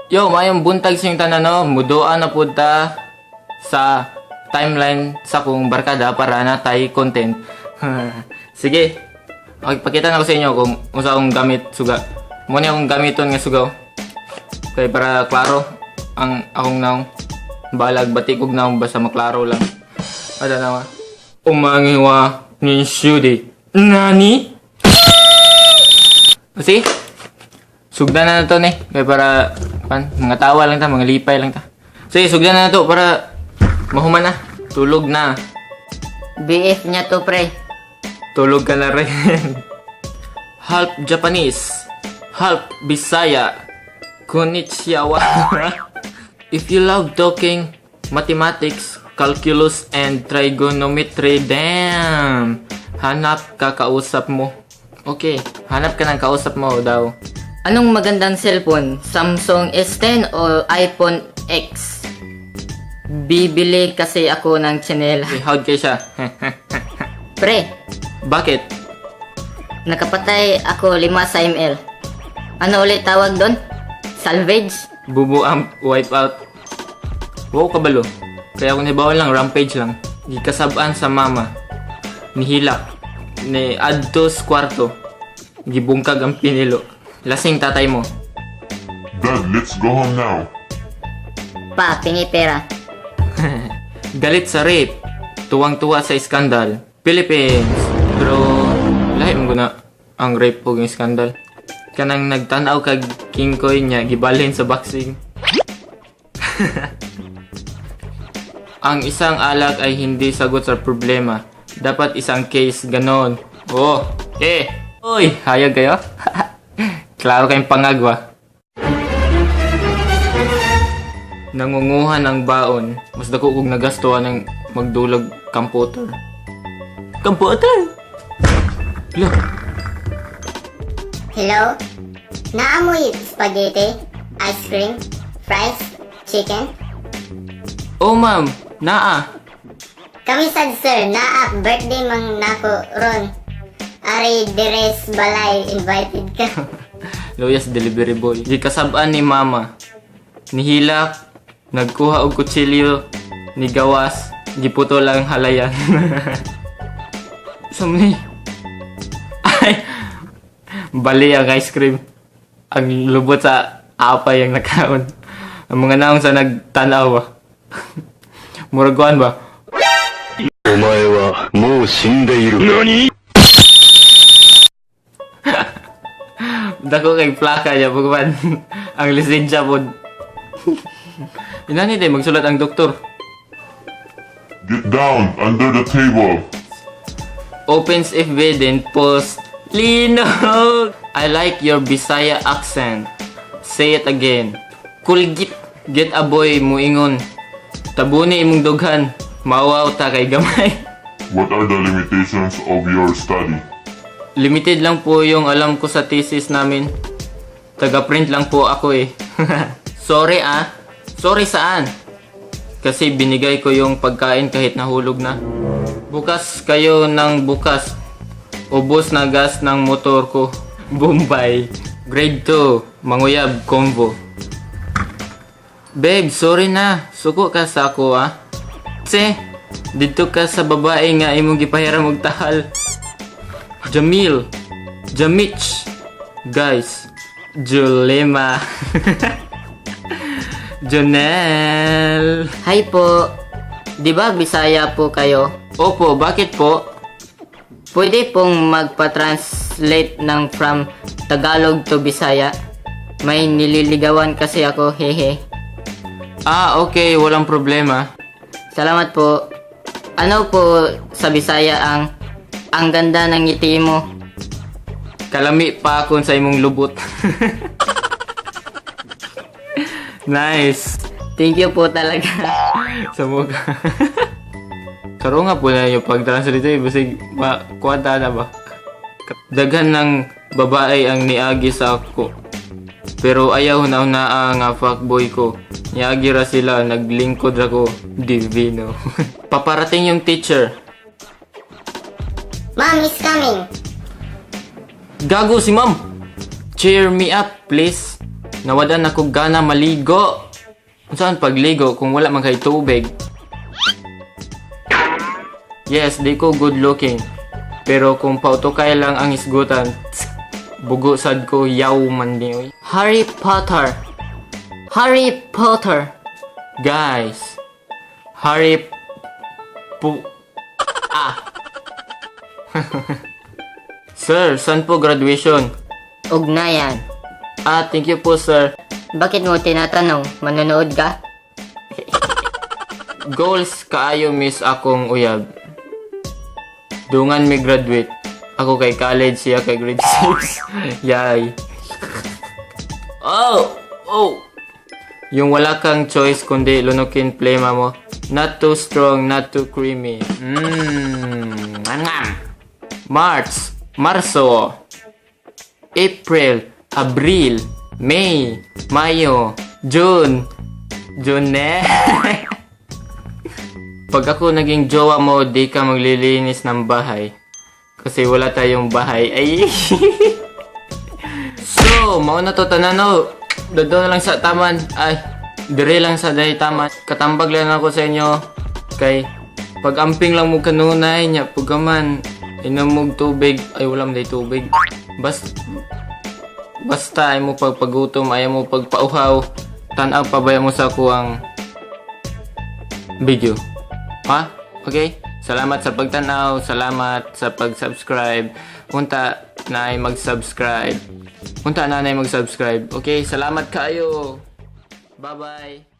Yo, mayong buntag sa inyong tanan, no? Muduan na pud ta sa timeline sa kong barkada para na tay content. Sige. Okay, pakita na ko sa inyo kung unsa akong gamit suga. Mo ni akong gamiton nga suga, oh. Kay para klaro ang akong naong. Balag batik og naong, basta maklaro lang. Ada na wa. Omae wa ninshudi. Nani? See? Sugdan na na to ni. Kay para pan, mga tawa lang ta, mga lipay lang ta. Sige, sugdan na na to para mahuman na. Tulog na. BF niya to, pre. Tulog ka na rin. Half Japanese. Half Bisaya. Konnichiwa. If you love talking mathematics, calculus, and trigonometry, damn! Hanap ka kausap mo. Okay, hanap ka ng kausap mo daw. Anong magandang cellphone? Samsung S10 o iPhone X? Bibili kasi ako ng tsinela. Okay, how'd kayo siya? Pre, Bakit? Nakapatay ako lima sa ML. Ano ulit tawag doon? Salvage? Bubu amp, wipe out. Wow, kabalo. Kaya kung nibawal lang, rampage lang. Gikasab-an sa mama. Nihilak. Ni adtos kwarto. Gibungkag ang pinilo. Lasing tatay mo. Dad, let's go home now. Pa, pingi pera. Galit sa rape. Tuwang-tuwa sa iskandal. Philippines. Pero, lahi mo guna ang rape ug ang iskandal. Kanang nagtanaw kag King Koy niya, gibalhin sa boxing. Ang isang alak ay hindi sagot sa problema. Dapat isang case ganon. Oh, eh. Uy, hayag kayo? Klaro kayong pangagwa. Nangunguha ng baon. Mas dako kog nagastuhan ng magdulag computer. Computer? Lo, Hello? Naamoy spaghetti, ice cream, fries, chicken? Oh ma'am, naa. Kami sad, sir, naa birthday mang nako ron. Ari deres balay, invited ka. Luyas delivery boy. Gikasab-an ni mama. Nihilak, nagkuha og kutsilyo, ni gawas, giputo lang halayan. Sumni. Ay, bali ang ice cream. Ang lubot sa apay ang nakaon. Ang mga naong sa nagtanaw ba. Murag kuan ba? お前はもう死んでいる。何 Dako kay plaka niya pagman ang lisensya po. Inani day magsulat ang doktor. Get down under the table. Opens FB, then post Linog! I like your Bisaya accent. Say it again. Kulgit. Get a boy muingon. Tabuni imong dughan. Mawaw ta kay gamay. What are the limitations of your study? Limited lang po yung alam ko sa thesis namin. Taga-print lang po ako eh. Sorry ah. Sorry saan? Kasi binigay ko yung pagkain kahit nahulog na. Bukas kayo ng bukas. Ubos na gas ng motor ko. Bombay. Grade 2. Manguyab convo. Babe, sorry na. Suko ka sa ako ah. Tse, dito ka sa babae nga imong gipahiram og tahal. Jamil, Jamich, guys, Julema, Jonel. Hi po. Di ba Bisaya po kayo? Opo, bakit po? Pwede pong magpa-translate ng from Tagalog to Bisaya? May nililigawan kasi ako, hehe. Ah, okay, walang problema. Salamat po. Ano po sa Bisaya ang ganda ng ngiti mo? Kalami pa ako sa imong lubot. Nice. Thank you po talaga. Sa mukha. Karon nga po na yung pag-translate eh. Basig, makuwanta na ba? Daghan ng babae ang niagi sa ako. Pero ayaw na naa nga fuckboy ko. Niagi ra sila, naglingkod ra ko. Divino. Paparating yung teacher. Mom is coming. Gago si ma'am! Cheer me up, please. Nawad-an nako gana maligo. Unsaon pagligo kung wala man kay tubig? Yes, di ko good looking. Pero kung pautukay lang ang hisgutan, tsk, bugo sad ko, yaw man ni oy. Harry Potter. Harry Potter. Guys, Harry Pu Ah. Sir, saan po graduation? Ugnayan. Ah, thank you po, sir. Bakit mo tinatanong? Manonood ka? Goals kaayo miss akong uyab. Dungan mi graduate. Ako kay college, siya kay grade 6. Yay. Oh! Oh! Yung wala kang choice kundi lunukin plema mo. Not too strong, not too creamy. Ngam. March, Marso. April, Abril, May, Mayo, June, June. Pag ako naging jowa mo, di ka maglilinis ng bahay. Kasi wala tayong bahay. Ay! So, mao na to tanan no. Dodo na lang sa taman. Ay, dire lang sa day taman. Katambag lang ako sa inyo. Kay, pag amping lang mo kanunay niya, pagkaman, inom mog tubig. Ay, wala man day tubig. Basta ay mo pagpagutom, ay mo pagpauhaw. Tanaw pabaya mo sa kuang video. Ha? Okay? Salamat sa pagtanaw, salamat sa pag-subscribe. Unta na ay mag-subscribe. Unta na ay mag-subscribe. Okay, salamat kayo. Bye-bye.